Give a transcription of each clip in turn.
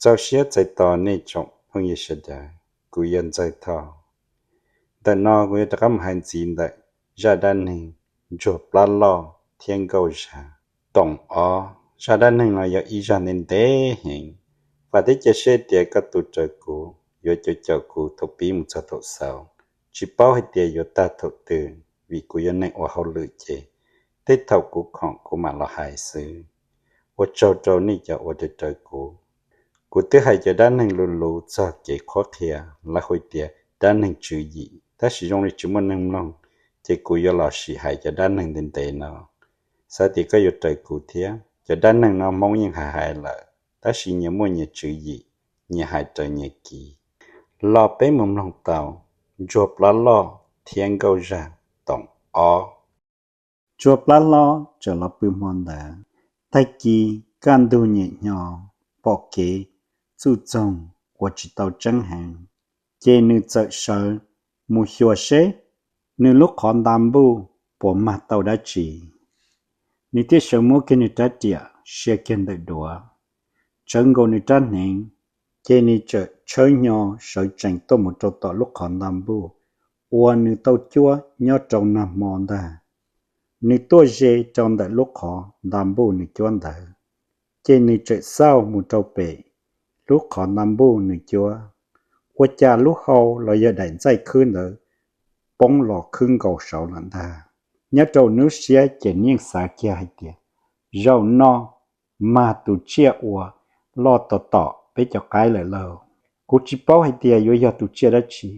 Rau siab txais tos nej tsoom phooj ywg sawv daws, kuv yog Ntxawg Thoj. Ntawm no kuv yuav rov qab mus hais ntxiv ntawm zaj dab neeg Ntsuag Plab Loj thiab Nkauj Zag toom ob. Zaj dab neeg no yog ib zaj ntev ntev heev, vam thiab cia siab tias koj tus raws kuv yuav caum caum kuv thaum pib mus txog thaum xaus, tsis paub hais tias yuav tag thaum twg, vim kuv yog neeg ua hauj lwm ces tej thaum kuv khoom kuv mam los hais xwb. Ua tsaug rau nej cov uas raws raws kuv. Kuv twb hais cov dab neeg luv luv txog kev qhuab qhia, lawv hu tias dab neeg tswv yim, tab sis zoo li tsis muaj neeg mloog, ces kuv yuav los sim hais cov dab neeg ntev ntev no. Xav tias koj yuav raws kuv thiab. Cov dab neeg no Hmoob yeej hais hais lawm, tab sis nyias muaj nyias tswv yim, nyias hais raws nyias kiv. Los peb mus mloog tau Ntsuag Plab Loj thiab Nkauj Zag toom ob. Ntsuag Plab Loj tseem los pw hmo ntawd, tag kis kaj ntug nyem hnyo, pom kev txuj txoog uas tsis tau tseeb heev, ces nws txawm sawv mus xyuas seb nws lub qhov nta npuj puas mag tau dab tsi. Nws thiaj sawv muab kiag nws rab riam sia kiag ntawm duav, tsawv nkaus nws rab hneev, ces nws txawm tshawb hnyo sawv tsees tuaj mus rau tom lub qhov nta npuj uas nws tau cuab nyob rau nag hmo ntag. Nws tuaj ze rau ntawm lub qhov nta npuj nws cuab ntawd, ces nws txawm xauj mus rau pem lub qhov nta npuj nws cuab, ua cas lub hau los yog daim ntxaij khwb ntawd poob los khwb nkaus saud lawm ntag. Nyob rau hnub siab ces nws yeej xav kiag hais tias, zaum no mag tus tsiaj uas loj tos tom peb cov qaib lawm lauj. Kuv tsis paub hais tias yuav yog tus tsiaj dab tsi,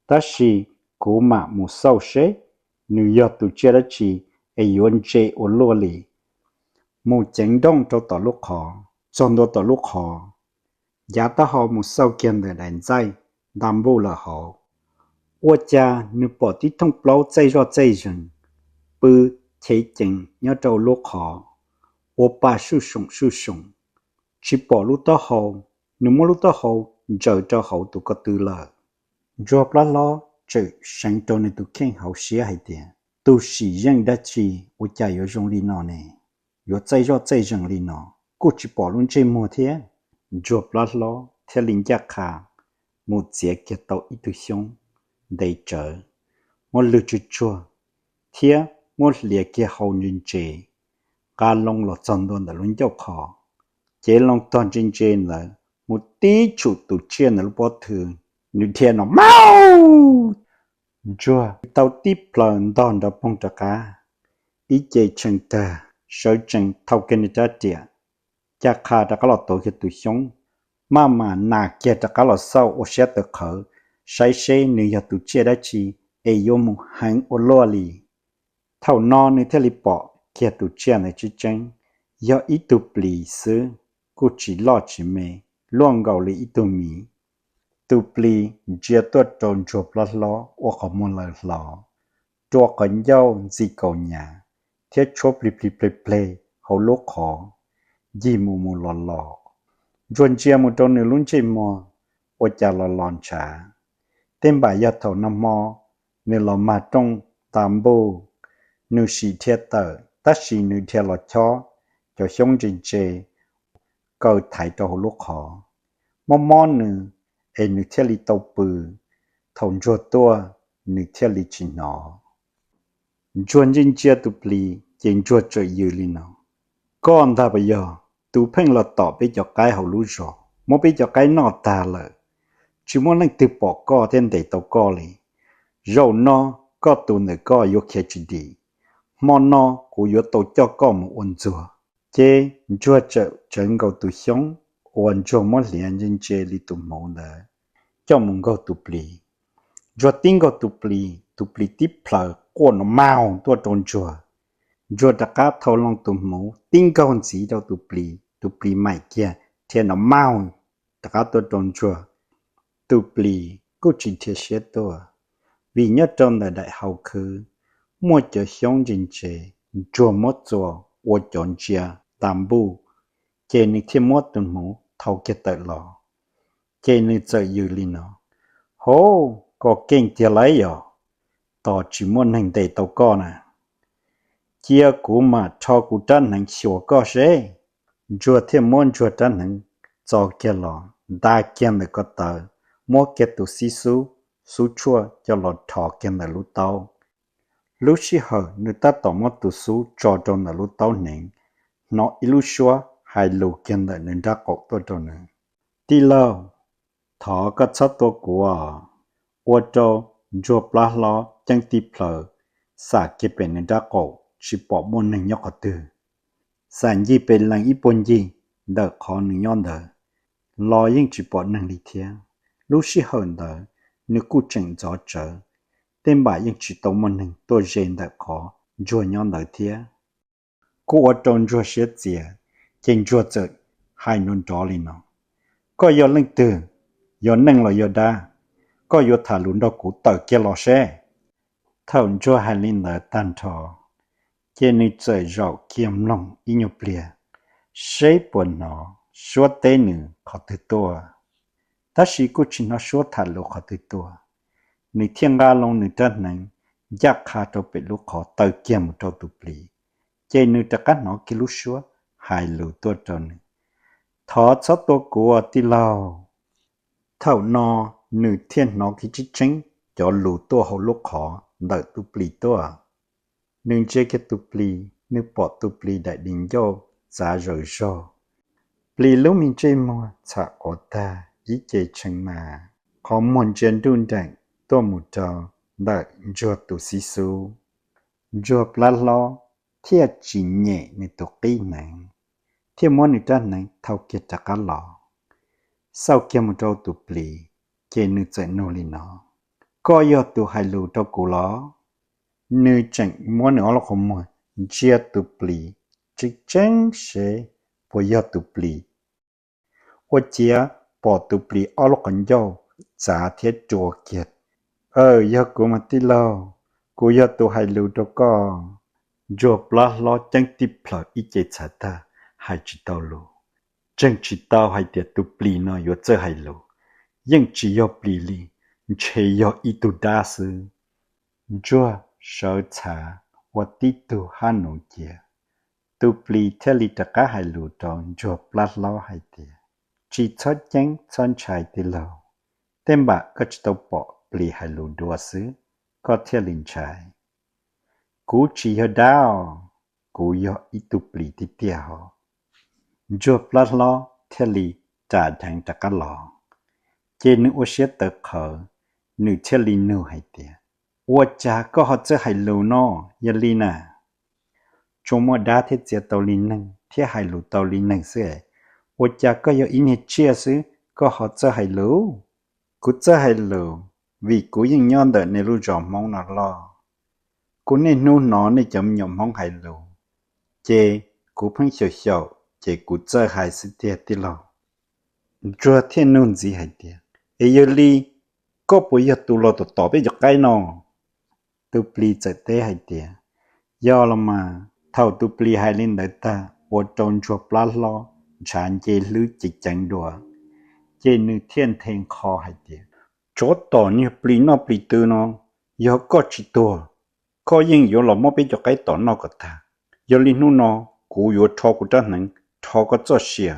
tab sis kuv mam mus xauj seb nws yog tus tsiaj dab tsi es yuav ntse ua luaj li. Mus ceev nrooj rau tom lub qhov, txog ntua tom lub qhov, yav taub hau mus xauj kiag ntawm daim ntxaij nta npuj lawm hauv, ua cas nws pom tib thooj plaub txaij zoj txaij zees pw chev cees nyob rau lub qhov, ua pa suj soom suj soom, tsis pom lub taub hau. Nws muab lub taub hau ntsaws rau hauv tus ko tw lawm. Ntsuag Plab Hlob tseem seev rau nws tus kheej hauv siab hais tias, tus sim zeej dab tsi ua cas yuav zoo li no ne? Yuav txaij zoj txaij zees li no, kuj tsis pom lub ntsej muag thiab. Ntsuag Plab Hlob thiaj li ncaj qha mus txiav kiag tau ib tug xyoob ntev tsawv, muab lwg tsuag tsuag thiab muab hliav kiag hau ntse ntse, nqa loo los txog ntua ntawm lub ncauj qhov, cev loo tog ntse ntse ntawd mus tib tshum tus tsiaj ntawd lub pob thw, nws dhia no mauj, ntsuag tau tib plhaws ntog nrov poog rov qab, ib ce tshee tag, sawv tsees thau kiag nws rab riam, ncaj qha rov qab los tuav kiag tus xyoob, maj mam nas kiag rov qab los xauj ua siab tawv qhawv, saib seb nws yog tus tsiaj dab tsi es yuav mus heev ua luaj li. Thaum no nws thiaj li pom kiag tus tsiaj ntawd tseeb tseeb, yog ib tug plis xwb, kuj tsis loj tsis me, luaj nkaus li ib tug miv. Tus plis ntsia tuaj rau Ntsuag Plab Hlob ua qhov muag laws hlo, rua qhov ncauj ntxi kaus hniav, thiab tshuab plig plig pleg pleg hauv lub qhov, ncig mus mus los los. Ntsuag ntsia mus rau nws lub ntsej muag, ua cas los los ntshav. Tej npam yog thaum nag hmo nws los mag rooj nta npuj, nws sim dhia tawm tab sis nws dhia los chob cov xyoob ntse ntse kaw thaiv rau hauv lub qhov, mob mob nws, es nws thiaj li tau pw. Thaum Ntsuag tuaj, nws thiaj li tsis hnov. Ntsuag ntsia ntsia tus plis ces Ntsuag txawm yws li no, koj ntag puas yog tus pheej los tom peb cov qaib hauv lub zos, muab peb cov qaib noj tag lawm, tsis muaj leej twg pom koj thiab ntes tau koj li. Zaum no koj tus ntawm koj yuav khiav tsis dim, hmo no kuv yuav tau coj koj mus ua ntxuag. Ces Ntsuag txawm tsawv nkaus tus xyoob uas Ntsuag muab hliav ntse ntse li tus hmuv ntawd coj mus nkaug tus plis. Ntsuag tib nkaug tus plis, tus plis tib plhaws quaj no mauj tuaj rau Ntsuag. Ntsuag rov qab thau loo tus hmuv tib nkaug ntxiv rau tus plis, tus plis maim kiag dhia no mauj rov qab tuaj rau Ntsuag. Tus plis kuj tsis dhia siab tuaj, vim nyob rau ntawm daim hau khwb muaj cov xyoob ntse ntse, Ntsuag muab txuas ua cov ntsia nta npuj, ces nws thiaj muab tus hmuv thau kiag tawm los. Ces nws txawm yws li no, hauv, koj keej tiag lauj yog, tos tsis muaj neeg ntes tau koj na. Cia kuv mam rho kuv rab hneev xyuas koj seb. Ntsuag thiaj muab Ntsuag rab hneev txo kiag los, nta kiag ntawm ko taw, muab kiag tus xib xub, xub tshuaj coj los rho kiag ntawm lub taub. Lub sij hawm nws tab tom muab tus xub tso rau ntawm lub taub hneev, hnov ib lub suab hais lus kiag ntawm nws nrab qaum tuaj rau nws: Tij laug, thov koj txhob tua kuv os. Ua rau ntsuag plab hlob ceeb tij plhaws, xam kiag pem nws nrab qaum tsis pom muaj neeg nyob qhov twg. Xam ncig pem lees ib puag ncig ntawm qhov nws nyob ntawd los yeej tsis pom neeg li thiab. Lub sij hawm ntawd nws kuj tseem ntxov tsawv, tej npam yeej tsis tau muaj neeg tuaj ze ntawm qhov ntsuag nyob ntawd thiab. Kuj ua rau ntsuag siab txias, ces ntsuag txawm hais nrov nrov li no: Koj yog leej twg? Yog neeg los yog dab? Koj yuav tham lus nrog kuv tawm kiag los seb. Thaum ntsuag hais li ntawd tag nrho, ces nws txawm zaum kiag mloog ib nyuag pliag, seb puas hnov suab teb nws qhov twg tuaj. Tab sis kuj tsis hnov suab tham lus qhov twg tuaj. Nws thiaj nqa loo nws rab hneev, ncaj qha rau pem lub qhov taw kiag mus rau tus plis, ces nws rov qab hnov kiag lub suab hais lus tuaj rau nws: Thov txhob tua kuv os tij laug. Thaum no nws thiaj hnov kiag tseeb tseeb cov lus tuaj hauv lub qhov ntawm tus plis tuaj. Nws ntsia kiag tus plis, nws pom tus plis daim di ncauj txav zawm zog, plis lub me ntsej muag txham quav tag ib ce tshee mas, qhov muag ntsia nruj nreem tuaj mus rau ntawm ntsuag tus xib xub. Ntsuag plab hlob thiaj tsis nyem nws tus qib hneev, thiaj muab nws rab hneev thau kiag rov qab los, xauj kiag mus rau tus plis, ces nws txawm nug li no: Koj yog tus hais lus rau kuv los? Nws tseem muab nws ob lub qhov muag ntsia tus plis tseeb tseeb seb puas yog tus plis. Ua ciav pom tus plis ob lub qhov ncauj txav thiab rua kiag: Aw, yog kuv mas tij laug, kuv yog tus hais lus rau koj. Ntsuag plab hlob ceeb tij plhaws ib ce txhav tag, hais tsis tau lus, ntseeg tsis tau hais tias tus plis no yuav txawj hais lus. Yeej tsis yog plis li, ntshe yog ib tug dab xwb. Ntsuag sawv txhav ua tib tug hab nuv cia. Tus plis thiaj li rov qab hais lus rau ntsuag plab hlob hais tias: Tsis txhob ceeb txhob ntshai tij laug, tej npam koj tsis tau pom plis hais lus dua xwb, koj thiaj li ntshai. Kuv tsis yog dab os, kuv yog ib tug plis tiag tiag hos. Ntsuag plab hlob thiaj li ras dheev rov qab los, ces nws ua siab tawv qhawv, nws thiaj li nug hais tias: Ua cas koj ho txawj hais lus no? Yog li na, tsuas muaj dab thiaj txiav tau li neeg thiab hais lus tau li neeg xwb es, ua cas koj yog ib niag tsiaj xwb koj ho txawj hais lus? Kuv txawj hais lus vim kuv yeej nyob ntawm nej lub zos Hmoob no loj. Kuv niaj hnub hnov nej cov me nyuam Hmoob hais lus, ces kuv pheej xyaum xyaum ces kuv txawj hais xwb tiag tij laug. Ntsuag thiaj nug ntxiv hais tias: Es yog li, koj puas yog tus los tom tom peb cov qaib no? Tus plis txawm teb hais tias: Yog los mas. Thaum tus plis hais li ntawd tag ua rau ntsuag plab hlob ntshav nce hlwb ceev ceev dua, ces nws thiaj nthe nqho hais tias: Tsov tom niag plis noj plis tw no, yog koj tsis tuag, koj yeej yuav los muab peb cov qaib tom noj kom tag. Yog li hnub no kuv yuav rho kuv rab hneev rho koj txoj sia,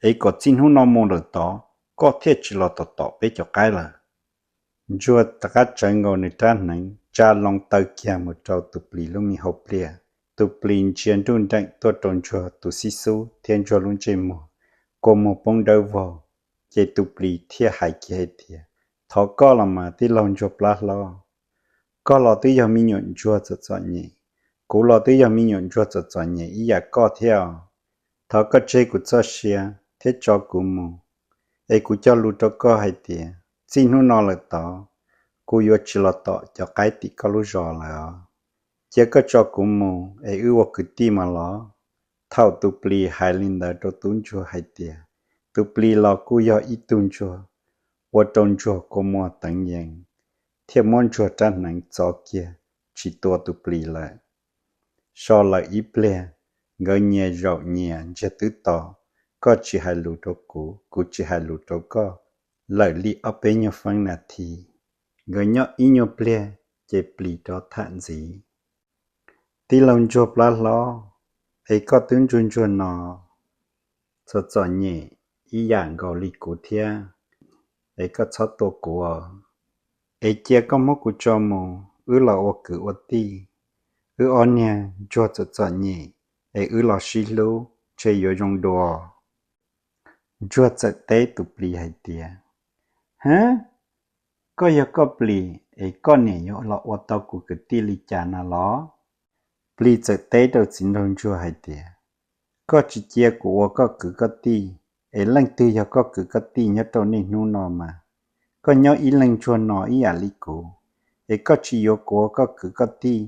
es kom txij hnub no mus lawm tod koj thiaj tsis los tom tom peb cov qaib lawm. Ntsuag rov qab tsawv nkaus nws rab hneev tsa loo taw kiag mus rau tus plis lub me hauv pliaj. Tus plis ntsia nruj nreem tuaj rau ntsuag tus xib xub thiab ntsuag lub ntsej muag, kua muag poob dawb vog, ces tus plis thiaj hais kiag hais tias: Thov koj los mas tij laug ntsuag plab hlob, koj los twb yog me nyuam ntsuag txom txom nyem, kuv los twb yog me nyuam ntsuag txom txom nyem ib yam koj thiab os. Thov koj tseg kuv txoj sia thiab tso kuv mus, es kuv cog lus rau koj hais tias txij hnub no lawm tod, kuv yuav tsis los tom cov qaib tim koj lub zos lawm os. Cia koj tso kuv mus es wb ua kwv tij mas los. Thaum tus plis hais li ntawd rau tub ntsuag hais tias, tus plis los kuj yog ib tug ntsuag, ua rau ntsuag kua muag teev yees, thiaj muab ntsuag rab hneev txo kiag, tsis tua tus plis lawm. So lawm ib pliag, nkawd nyias zaum nyias ntsiag twb to, koj tsis hais lus rau kuv, kuv tsis hais lus rau koj, lawm li ob peb nyuag feeb nas this, nkawd nyob ib nyuag pliag ces plis rov tham ntxiv. Tij laug ntsuag plab hlob, es koj twb ntsuag ntsuag no, txom txom nyem ib yam nkaus li kuv thiab, es koj txhob tua kuv os. Es cia koj muab kuv tso mus, wb los ua kwv ua tij. Wb ob niag ntsuag txom txom nyem, es wb los sib hlub, ntshe yuav zoo dua. Ntsuag txawm teb tus plis hais tias, Hab, koj yog koj plis, es koj niam yuav los ua tau kuv kwv tij li cas na los? Plis txawm teb rau txiv nraug ntsuag hais tias, Koj tsis cia kuv ua koj kwv koj tij, es leej twg yog koj kwv koj tij nyob rau niaj hnub no mas? Koj nyob ib leeg ntsuag no ib yam li kuv, es koj tsis yuav kuv ua koj kwv koj tij,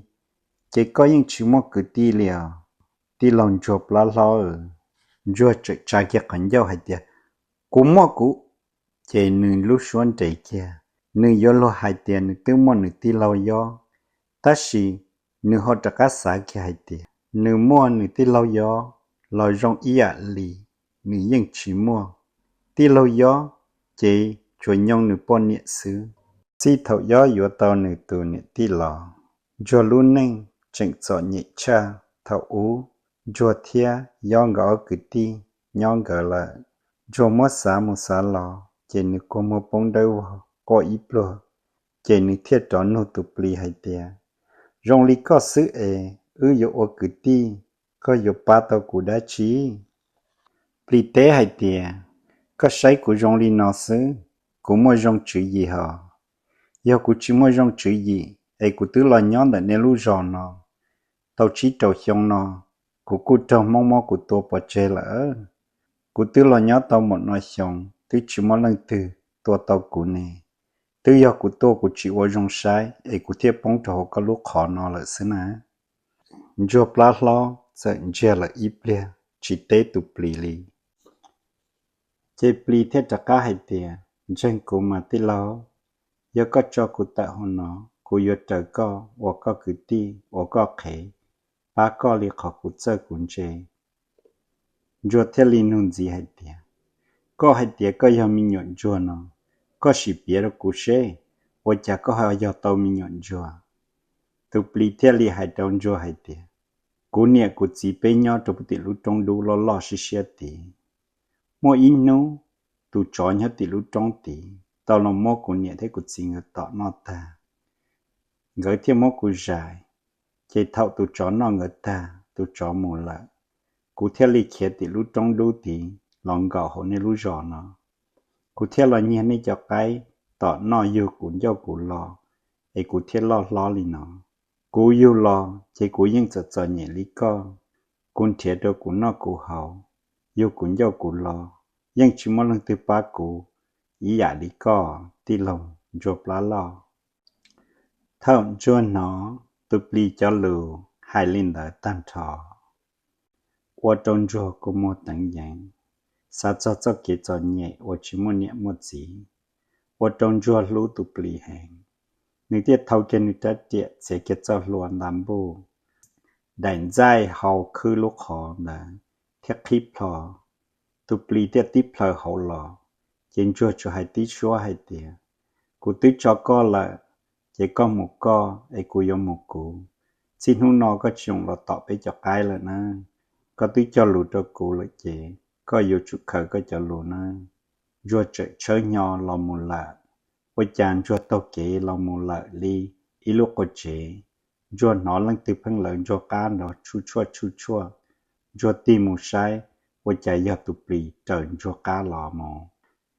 ces koj yeej tsis muaj kwv tij li os. Tij laug ntsuag plab hlob, ntsuag tseem tsa kiag qhov ncauj hais tias, Kuv muaj kuv. Ces nws lub suab nres kiag, nws yuav luag hais tias nws twb muaj nws tij laug yob, tab sis nws ho rov qab xav kiag hais tias nws muaj nws tij laug yob los zoo ib yam li nws yeej tsis muaj. Tij laug yob ces tsuas nyoo nws poj niam xwb. Txij thaum yob yuav tau nws tus niam tij los, ntsuag lub neej tseem txom nyem tshaj thaum ub. Ntsuag thiab yob nkawd ob kwv tij nyob nkawd lawm, ntsuag muab xav mus xav los ces nws kua muag poob dawb vog quaj ib pliag. Ces nws thiaj rov nug tus plis hais tias, Zoo li koj xwb es wb yuav ua kwv tij, koj yuav pab tau kuv dab tsi? Plis teb hais tias, Koj saib kuv zoo li no xwb, kuv muaj zoo tswv yim hos? Yog kuv tsis muaj zoo tswv yim es kuv twb los nyob ntawm nej lub zos no tau tsib rau xyoo no, kuv kuj raug Hmoob muab kuv tua pov tseg lawm. Kuv twb los nyob tau npaum no xyoo twb tsis muaj leej twg tua tau kuv ne. Twb yog kuv tuaj kuv tsis ua zoo saib es kuv thiaj poob rau hauv koj lub qhov no lawm xwb na. Ntsuag plab hlob txawm ntsiag lawm ib pliag tsis teb tus plis li. Ces plis thiaj rov qab hais tias, Ntseeg kuv mas tij laug, yog koj tso kuv tawm hauv no, kuv yuav raws koj ua koj kwv tij, ua koj qhev, pab koj li qhov kuv txawj kuv ntse. Ntsuag thiaj li nug ntxiv hais tias, Koj hais tias koj yog me nyuam ntsuag no, koj sim piav rau kuv seb, ua cas koj ho yog tau me nyuam ntsuag? Tus plis thiaj li hais rau ntsuag hais tias, Kuv niam kuv txiv peb nyob rau puag tim lub roob dub loj loj siab siab tid. Muaj ib hnub, tus tsov nyob tim lub roob tid tau los muab kuv niam thiab kuv txiv nkawd tom noj tag, nkawd thiaj muab kuv zais. Ces thaum tus tsov noj nkawd tag, tus tsov mus lawm, kuv thiaj li khiav tim lub roob dub tid los nkaum hauv nej lub zos no. Kuv thiaj los nyiag nej cov qaib tom noj yug kuv ncauj kuv lo, es kuv thiaj loj hlob li no. Kuv yug los ces kuv yeej txom txom nyem li koj, kuv nrhiav rau kuv noj kuv haus, yug kuv ncauj kuv lo, yeej tsis muaj leej twg pab kuv ib yam li koj tij laug ntsuag plab loj. Thaum ntsuag hnov tus plis cov lus hais li ntawd tag nrho, ua rau ntsuag kua muag teev yeev, xav txog txoj kev txom nyem uas tsis muaj niam muaj txiv, ua rau ntsuag hlub tus plis heev. Nws thiaj thau kiag nws rab riam txiav kiag txoj hlua nta npuj, daim ntxaij hau khwb lub qhov ntawd thiab qhib plho. Tus plis thiaj tib plhaw hauv los, ces ntsuag tsuas hais tib suab hais tias, Kuv twb tso koj lawm, ces koj mus koj es kuv yuav mus kuv. Txij hnub no koj tsis txhob los tom peb cov qaib lawm nawb. Koj twb cog lus rau kuv lawm ces koj yuav tsum khaws koj cov lus nawb. Ntsuag txawm tshawb hnyo los mus lawm. Ua cas ntsuag taug kev los mus lawm li ib lub qua tsev, ntsuag hnov leej twg pheej lawv ntsuag qab nrov tshuj tshuaj tshuj tshuaj. Ntsuag tig mus saib, ua cas yog tus plis raws ntsuag qab los mus.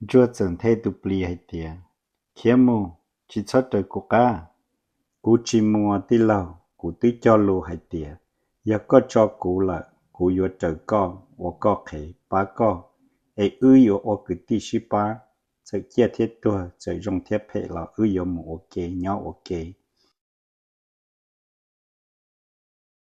Ntsuag txawm nthe tus plis hais tias, Khiav mus, tsis txhob raws kuv qab. Kuv tsis mus tij laug, kuv twb cog lus hais tias yog koj tso kuv lawm kuv yuav raws koj ua koj qhev pab koj, es wb yuav ua kwv tij sib pab, txawm ciaj thiab tuag, txawm zoo thiab phem los wb yuav mus ua ke nyob ua ke,